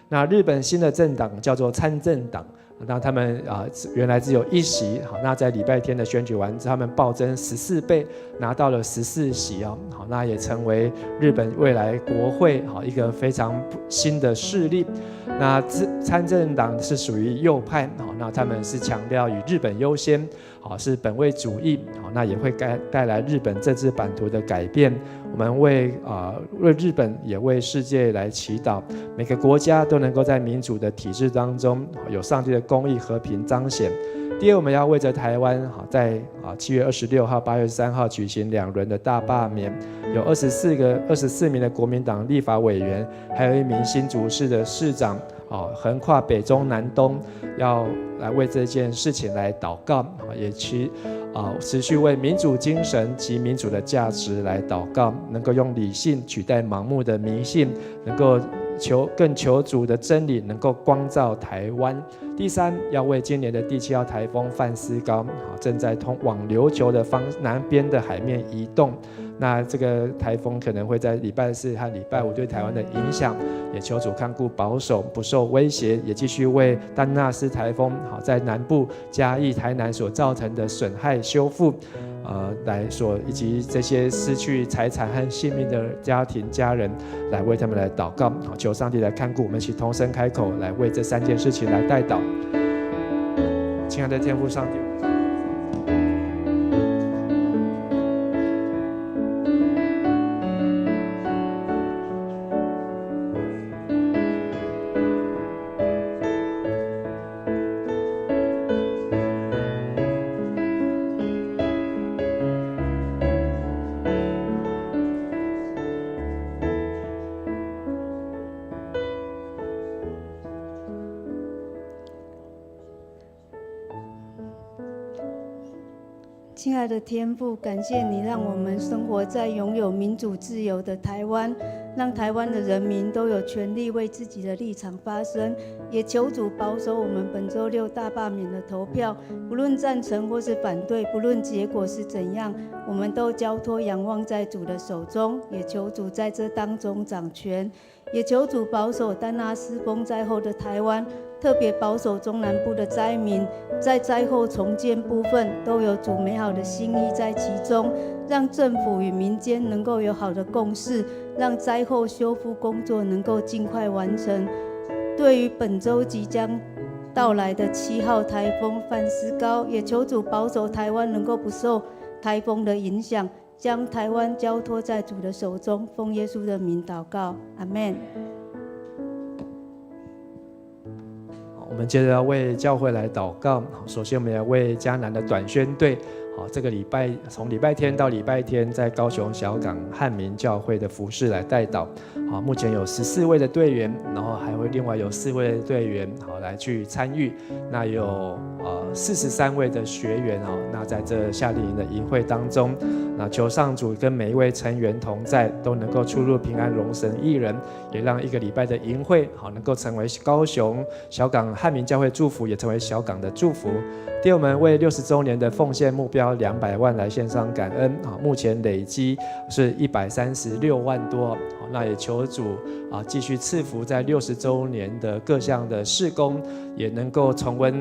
那日本新的政黨叫做參政黨。那他們啊，原來只有一席，好，那在禮拜天的選舉完，他們暴增14倍，拿到了14席哦，好，那也成為日本未來國會好一個非常新的勢力。那參政黨是屬於右派，好，那他們是強調以日本優先，好，是本位主義，好，那也會帶來日本政治版圖的改變。我們為日本也為世界來祈禱，每個國家都能夠在民主的體制當中有上帝的公義和平彰顯。第二，我們要為著台灣，好，在7月26號、8月3號舉行兩輪的大罷免，有24名的國民黨立法委員，還有一名新竹市的市長，哦，橫跨北中南東，要來為這件事情來禱告，也去持續為民主精神及民主的價值來禱告，能夠用理性取代盲目的迷信，能夠求更求主的真理能夠光照台灣。第三，要為今年的第七號颱風范斯高，正在通往琉球的方南邊的海面移動。那這個颱風可能會在禮拜四和禮拜五對台灣的影響，也求主看顧保守，不受威脅，也繼續為丹娜絲颱風好在南部嘉義、台南所造成的損害修復，來說以及這些失去財產和性命的家庭家人，來為他們來禱告，好，求上帝來看顧，我們一起同聲開口來為這三件事情來代禱。親愛的天父上帝。親愛的天父，感謝你讓我們生活在擁有民主自由的台灣，讓台灣的人民都有權利為自己的立場發聲。也求主保守我們本週六大罷免的投票，不論贊成或是反對，不論結果是怎樣，我們都交託仰望在主的手中。也求主在這當中掌權，也求主保守丹娜絲風災後的台灣。特別保守中南部的災民，在災後重建部分都有主美好的心意在其中，讓政府與民間能夠有好的共識，讓災後修復工作能夠盡快完成。對於本週即將到來的7號颱風范斯高，也求主保守台灣能夠不受颱風的影響，將台灣交託在主的手中，奉耶穌的名禱告，阿門。我們接着要為教會來禱告。首先，我們要為嘉南的短宣隊。好，這個禮拜從禮拜天到禮拜天，在高雄小港漢民教會的服事來代禱。好，目前有14位的隊員，然後還會另外有4位的隊員，好來去參與。那有43位的學員哦，那在這夏令營的營會當中，那求上主跟每一位成員同在，都能夠出入平安，榮神益人，也讓一個禮拜的營會好能夠成為高雄小港漢民教會祝福，也成為小港的祝福。第二，我們為60週年的奉獻目標200萬來獻上感恩啊，目前累積是136萬多，好，那也求主啊繼續賜福在60週年的各項的事工，也能夠重溫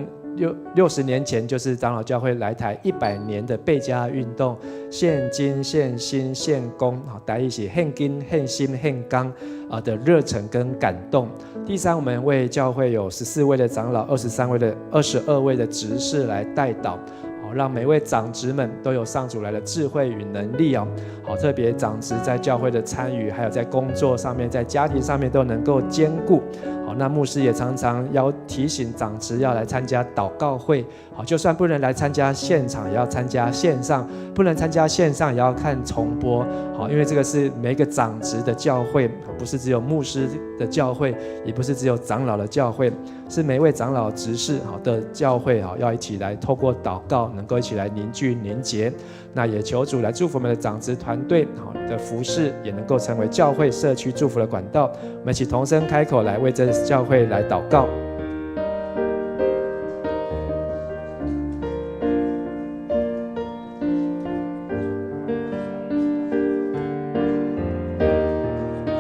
60年前就是長老教會來台100年的倍加運動，獻金、獻心、獻工，好，大家一起獻金、獻心、獻工啊的熱忱跟感動。第三，我們為教會有14位的長老、23位的22位的執事來代禱。好，讓每位長執們都有上主來的智慧與能力哦。好，特別長執在教會的參與，還有在工作上面、在家庭上面都能夠兼顧。好，好，那牧師也常常要提醒長執要來參加禱告會。好，就算不能來參加現場，也要參加線上；不能參加線上，也要看重播。好，因為這個是每個長執的教會，不是只有牧師的教會，也不是只有長老的教會，是每位長老執事好的教會啊，要一起來透過禱告，能夠一起來凝聚凝結。那也求主來祝福我們的長執團隊好的服事，也能夠成為教會社區祝福的管道。我們一起同聲開口來為這教會來禱告。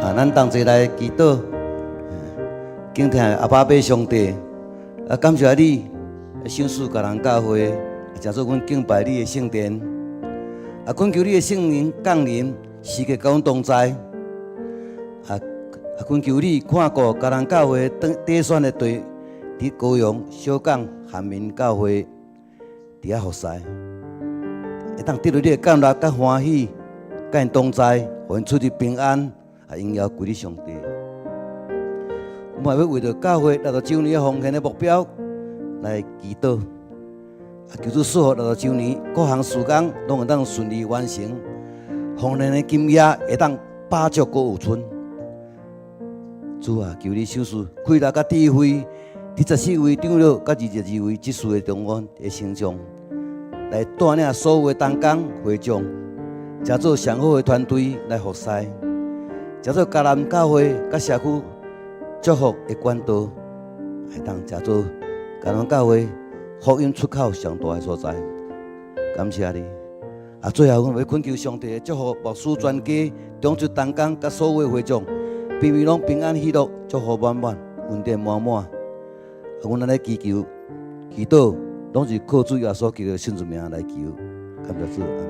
啊，咱同齊來祈禱，敬天的阿爸父上帝，啊，感謝你賞賜嘉南教會，成做阮敬拜你的聖殿，啊，懇求你的聖靈降臨，時刻佮阮同在，啊，懇求你看顧嘉南教會當選的隊，佇高雄、小港、韓民教會佇遐服侍，會當得著你的感力、佮歡喜，佮𪜶同在，予𪜶出入平安，啊，榮耀歸予上帝。我嘛欲為著教會60週年奉獻的目標來祈禱，啊，求主賜福60週年各項事工攏會當順利完成，奉獻的金額會當飽足閣有剩。主啊，求你賞賜氣力佮智慧，佇14位長老佮22位執事的中間的身上，來帶領所有的同工會眾，成做上好的團隊來服侍，成做嘉南教會佮社區祝福的管道，會當成做嘉南教會福音出口上大的所在。感謝你。啊，最後阮欲懇求上帝祝福牧師全家、長執同工佮所有的會眾，平平攏平安喜樂，祝福滿滿，恩典滿滿。啊，阮按呢祈求、祈禱，攏是靠主耶穌基督的聖子名來求。感謝主，阿們。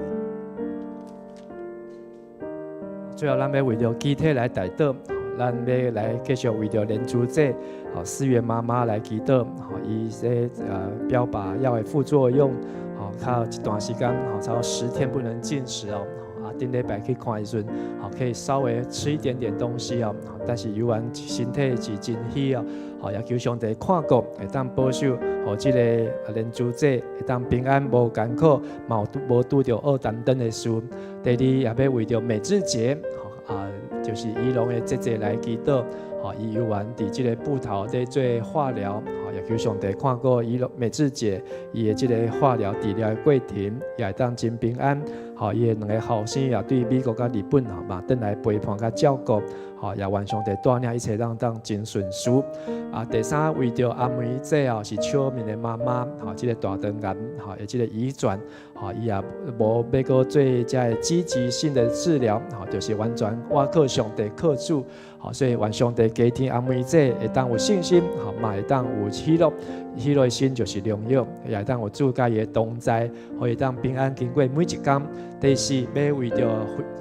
最後，咱欲為著肢體來代禱，咱欲來繼續為著連珠姐、好思源媽媽來祈禱，好伊這標靶藥的副作用，好較一段時間，好超過10天不能進食哦。啊，頂禮拜去看醫生，好可以稍微吃一點點東西哦，但是猶原身體是真虛哦，好也求上帝看顧，會當保守，予這个連珠姐會當平安無艱苦，嘛有無拄著僫擔頓的事。第二，也欲為著美智姐，啊，就是宜農的姐姐來祈禱，好伊猶原佇這个部頭佇做化療，好也求上帝看顧宜農美智姐伊的這个化療治療的過程，也會當真平安。好，伊的兩个後生也對美國佮日本吼嘛，轉來陪伴佮照顧，好也願上帝帶領一切攏當真順遂。啊，第三為著阿梅姐哦，是秋敏的媽媽，吼，這个大腸癌，吼，的這个移轉，吼，伊也無欲閣做這个積極性的治療，吼，就是完全倚靠上帝靠主，好，所以願上帝加添阿梅姐會當有信心，吼，嘛會當有喜樂，喜樂的心就是良藥，也會當有主佮伊的同在，予伊當平安經過每一工。第四，欲為著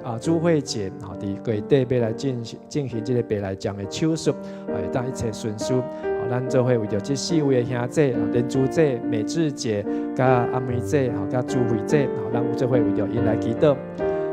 啊朱慧姐，吼，佇月底欲來進行這个白內障的手術，會當一切順遂。好，咱做伙為著這四位的兄姐，連珠姐、美智姐、佮阿梅姐，吼，佮朱慧姐，吼，咱做伙為著𪜶來祈禱。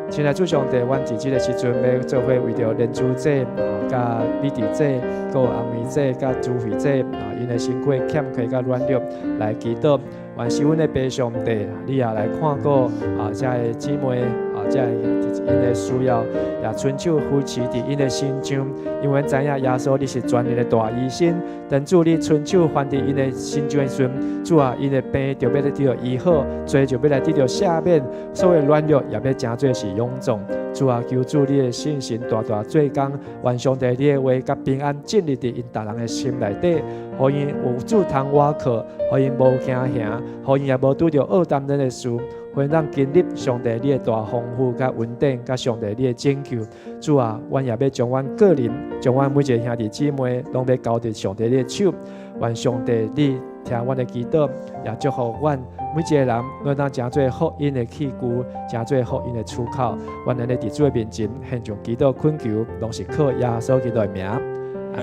親愛主上帝，阮佇這个時陣欲做伙為著連珠姐、吼，佮美智姐、閣阿梅姐、佮朱慧姐，啊，𪜶的身軀欠缺佮軟弱來祈禱。願是阮的父上帝，你也來看顧啊，這个姊妹啊，這个𪜶的需要，也伸手扶持佇𪜶的身上。因為阮知影耶穌你是全能的大醫生，當主你伸手環佇𪜶的身上的時陣，主啊，𪜶的病就欲來得著醫好，罪就欲來得著赦免，所有軟弱也欲成做是勇壯。主啊，求主你的聖神大大做工，願上帝你的話佮平安進入佇𪜶逐人的心內底，予𪜶有主通倚靠，予𪜶無驚嚇，予𪜶也無拄著僫擔頓的事，予𪜶當經歷上帝你的大豐富佮恩典，佮上帝你的拯救。主啊，阮也欲將阮個人，將阮每一个兄弟姊妹，攏欲交佇上帝你的手。願上帝你聽阮的祈禱，也祝福阮每一个人，攏當成做福音的器具，成做福音的出口。阮按呢佇主的面前獻上祈禱懇求，攏是靠耶穌基督的名。阿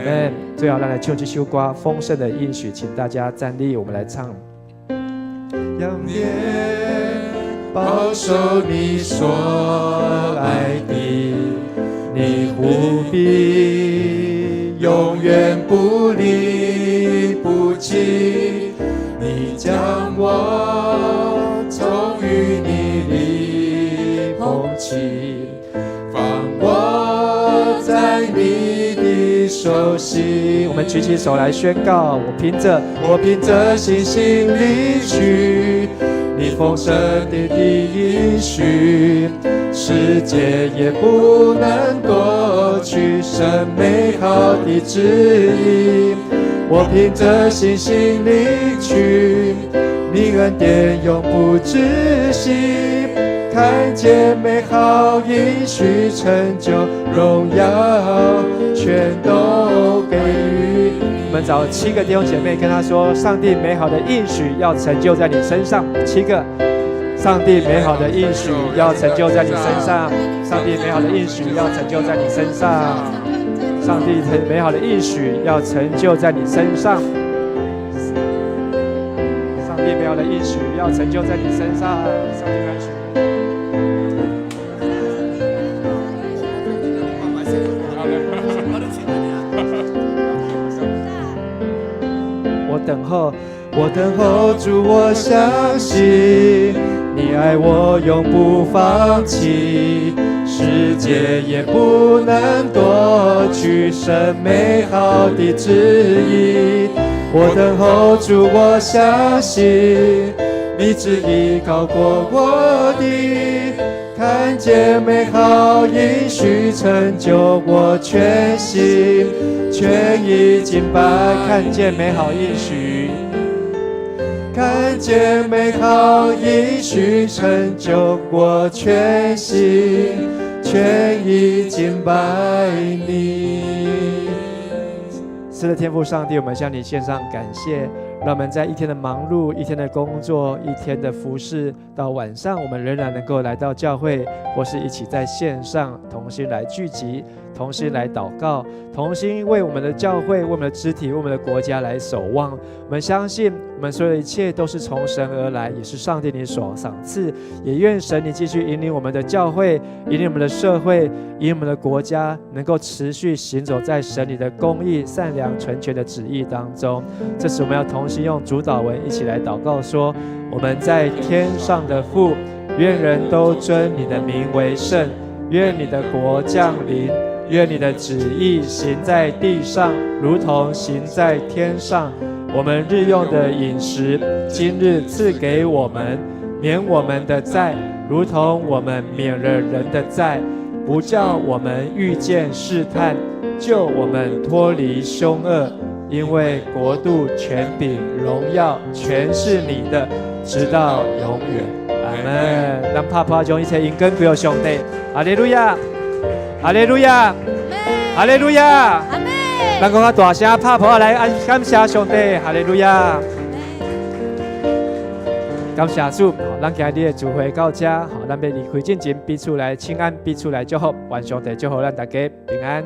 們。最後，咱來唱這首歌《豐盛的應許》，請大家站立，我們來唱。仰臉保守你所愛的，你護庇永遠。不離不棄。你將我從淤泥裡捧起，放我在你的手心。我們舉起手來宣告：我憑着信心領取你豐盛的應許，世界也不能奪去神美好的旨意。我憑着信心領取你恩典永不止息，看見美好應許成就，榮耀全都歸於。我們找七個弟兄姐妹跟他說：上帝美好的應許要成就在你身上。七個，上帝美好的應許要成就在你身上。上帝美好的應許要成就在你身上。上帝美好的應許要成就在你身上。上帝美好的應許要成就在你身上。上帝美好的應許。我等候，我等候主，我相信你愛我永不放棄，世界也不能奪去神美好的旨意。我等候主，我相信你旨意高過我的，看見美好應許成就，我全心全意敬拜。看見美好應許，看見美好應許成就，我全心全意敬拜你。是的，天父上帝，我們向你獻上感謝，讓我們在一天的忙碌、一天的工作、一天的服侍，到晚上，我們仍然能夠來到教會，或是一起在線上同心來聚集，同心來禱告，同心為我們的教會、為我們的肢體、為我們的國家來守望。我們相信，我們所有的一切都是從神而來，也是上帝你所賞賜。也願神你繼續引領我們的教會，引領我們的社會，引領我們的國家，能夠持續行走在神你的公義、善良、純全的旨意當中。這時，我們要同心用主禱文一起來禱告說：我們在天上的父，願人都尊你的名為聖，願你的國降臨。願你的旨意行在地上，如同行在天上。我們日用的飲食，今日賜給我們，免我們的債，如同我們免了人的債，不叫我們遇見試探，救我們脫離兇惡。因為國度、權柄、榮耀，全是你的，直到永遠。阿門。咱拍噗仔將一切榮光歸予上帝。哈利路亞。哈利路亞，哈利路亞，阿門。咱閣較大聲拍噗仔來，感謝上帝，哈利路亞。感謝主，好，咱今日的聚會到這，好，咱欲離開進前，彼此來請安，彼此來祝福，願上帝祝福咱大家平安。